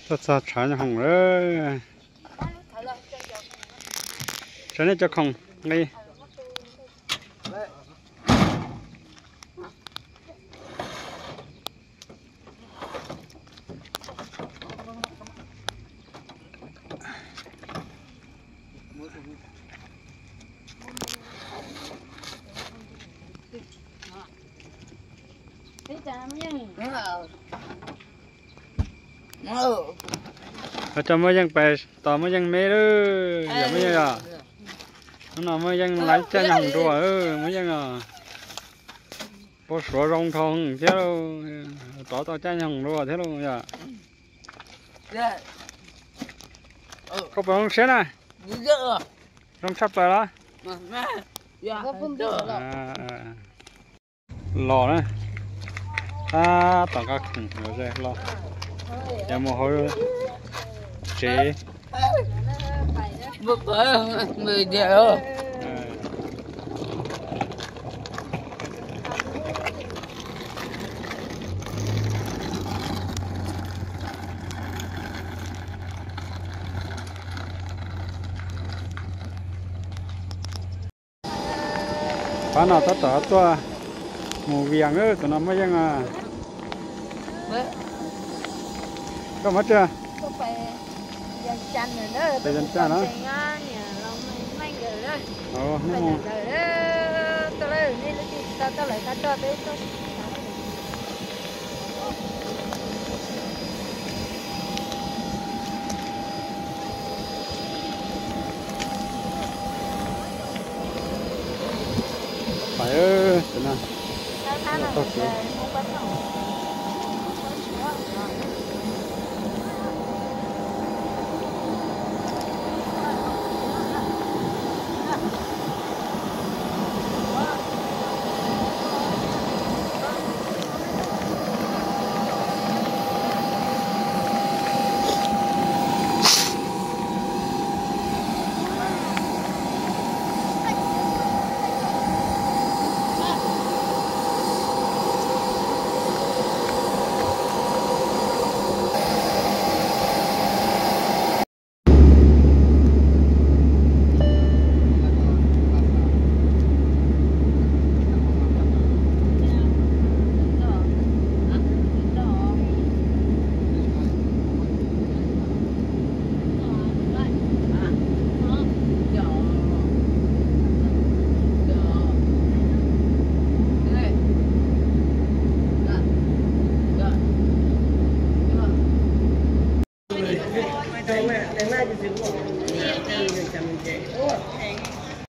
Tuaj txog tshav nyob hoom lawm. Tshav nej cov khoom nqi. Coj Muaj Yeej pais tos Muaj Yeej me lawm, yog Muaj Yeej os. Hnub no Muaj Yeej laiv caij nyob hoom dua, Muaj Yeej os. Puag Suav zoo dhau thiab, rov tau caij nyob hoom dua thiab lauj yom. Koj puas zoo siab na? Zoo tshaj plaws los? Los na, tab tom nqa khoom los, ces mus hauv tsev. Pab no tab tom tuaj mus Vias, tus no Muaj Yeej. Koj mus twg? Pem Vias Cas na. Pais, tus no tau kev.